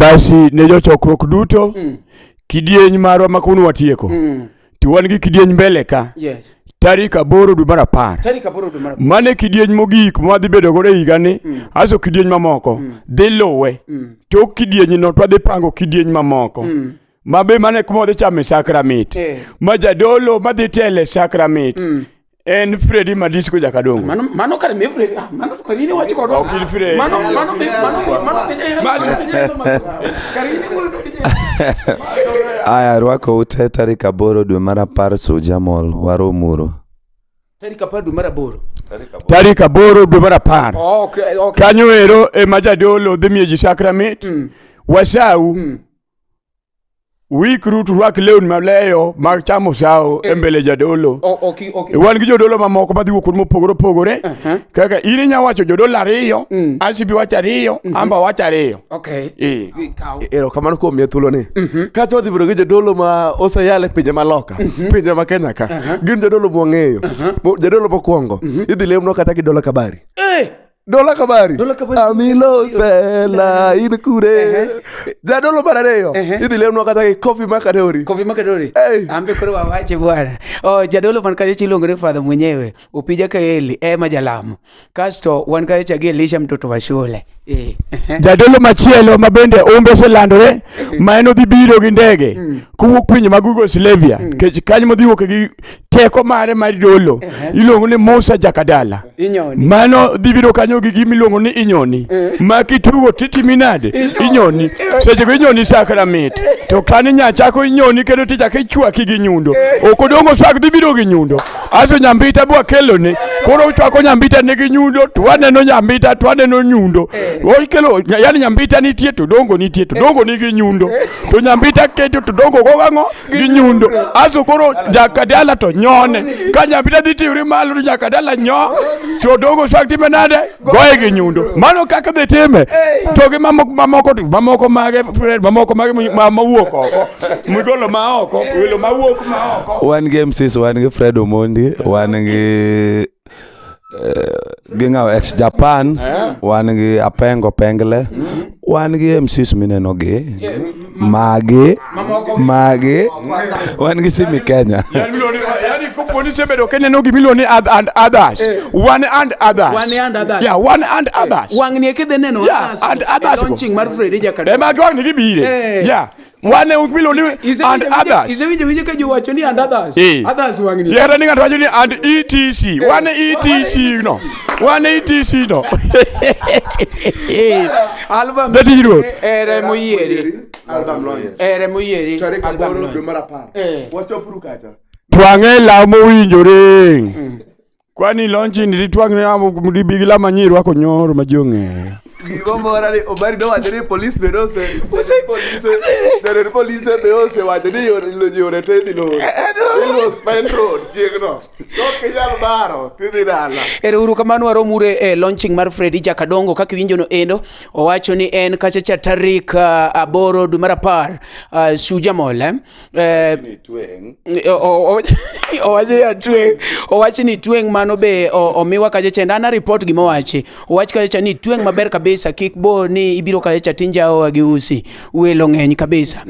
Basi ne jochokruok duto, kidieny marwa ma kawuono watieko. To wan gi kidieny mbele ka. Yes. Tarik 8 dwe mar 10. Tarik 8 dwe mar Mano e kidieny mogik ma wadhi bedo godo e higani. Aso kidieny mamoko dhi luwe. Tok kidienyno to wadhi pango kidieny mamoko. Ma be mano e kuma wadhi chame sakramit. Ma jadolo madhi tele sakramit. En Fredi Madisco Jakadongo. Mano kare me Fredi. Ah, mano to kare in iwacho kodwa. Ok in Fredi. Mano mano me mano mano me kare in iwuoyo Aya, rwako ute tarik 8 dwe mar 10 Suja Mall, waromuru. Tarik 10 dwe mar 8. Tarik 8 dwe mar 10. Okay. Kanyo ero ema jadolo dhi miyo ji sakramit. Wasau. Uikru to urwak lewni maleyo mag chamo sawo e mbele jadolo. Okay. Wan gi jodolo mamoko madhi wuok kuonde mopogore opogore. Kaka in inya wacho jodolo 2, Asibi wacho 2, Amba wacho 2. Okay. Erokamano kuom miya thuoloni. Kacha wadhi bedo gi jodolo ma oseyal e pinje maloka, pinje ma Kenya ka. Gin jodolo mwang'eyo. Jadolo mokwongo, idhi lemnwa kata gi Dola Kabari. Dola Kabari. Dola Kabari. Amilo Sela in kure. Jadolo mar 2, idhi lemnwa kata gi Kofi Makadori. Kofi Makadori. Hey. Ambe koro wawache bwana. Oh, jadolo man kacha iluongo ni Father mwenyewe. Opija Kaeli ema jalamo. Kasto wan kacha gi Elisha mtoto wa shule. Jadolo machielo ma bende umbe oselandore ma en odhi biro gi ndege kowuok pinje mag Yugoslavia nikech kanyo modhi wuok gi teko mare mar dolo iluongo ni Musa Jakadala. Inyoni. Mano dhi biro kanyo gi gima iluongo ni inyoni. Ma kitugo titimi nade? Inyoni. Seche go inyoni sakramit. To kani nya chako inyoni kendo tichako ichwaki gi nyundo. Ok odongo swag dhi biro gi nyundo. Aso nyambita bwa kelone. Koro ochwako nyambita nigi nyundo to waneno nyambita to waneno nyundo. Okelo yani nyambita nitie to dongo nitie to dongo nigi nyundo. To nyambita keto to dongo go gang'o? Gi nyundo. Aso koro jakadala to nyone. Ka nyambita dhi tiwre malo to jakadala nyo. To dongo swag time nade? Goye gi nyundo. Mano kaka dhi time. To gi mamoko to mamoko mage Fred mamoko mage mawuok oko. Migolo ma oko, welo mawuok ma oko. Wan gi MCs, wan gi Fred Omondi, wan gi gi ng'awa ex Japan, wan gi Apengo Pengle, wan gi MCs mineno gi magi magi, wan gi Simi Kenya. Yani kopo ni sebedo kineno gima iluongo ni and others. One and others. One and others. Yeah, one and others. Wang'ni eki dhi neno Yeah, others and others go. launching mar Fredi Jakadongo. Ema gi wang'ni gibire. Yeah. One e miluongo ni and others. Isewinjo winjo ka ji wacho ni and others. Others wang'ni. Yeah, ni ng'ato wacho ni and ETC. One ETC no. One ETC no. Album. Jatij ruoth. Ere moyieri. Album launch. Ere moyieri. Tarik Album 8 launch. dwe mar 10. Wachopuru kacha. Twang'e law mowinjore. Kwani launching ni twang'e law dibigi law manyiri rwako nyoro ma ji ong'eyo. Gima mora ni Obari nowacho ni polis be nose polise jatend polise be osewacho ni yore te idhi lor. Iluwo Spine Road chieng'no. To ok inyal baro tidhi dala. Ero uru kamano waromure e launching mar Fredi Jakadongo kaka iwinjo no endo owacho ni en kacha cha tarik 8 dwe mar 10 Suja Mall. Owacho ni tweng' mano be omiwa kacha cha ana report gima owachi. Owach kacha cha ni tweng' maber kabisa kik bo ni ibiro kacha cha tinjaowa gi usi welo ng'eny kabisa.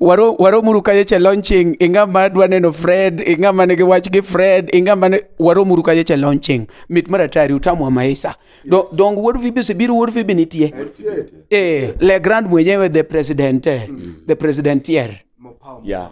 Waromuru kacha cha launching ing'ama dwa neno Fred, ing'ama nigi wach gi Fred, ing'ama ne waromuru kacha cha launching. Mit mar atari utamwa maisha. Dong wuod Fibi osebiro, wuod Fibi nitie. Le Grand mwenyewe the president, the presidentier. Yeah.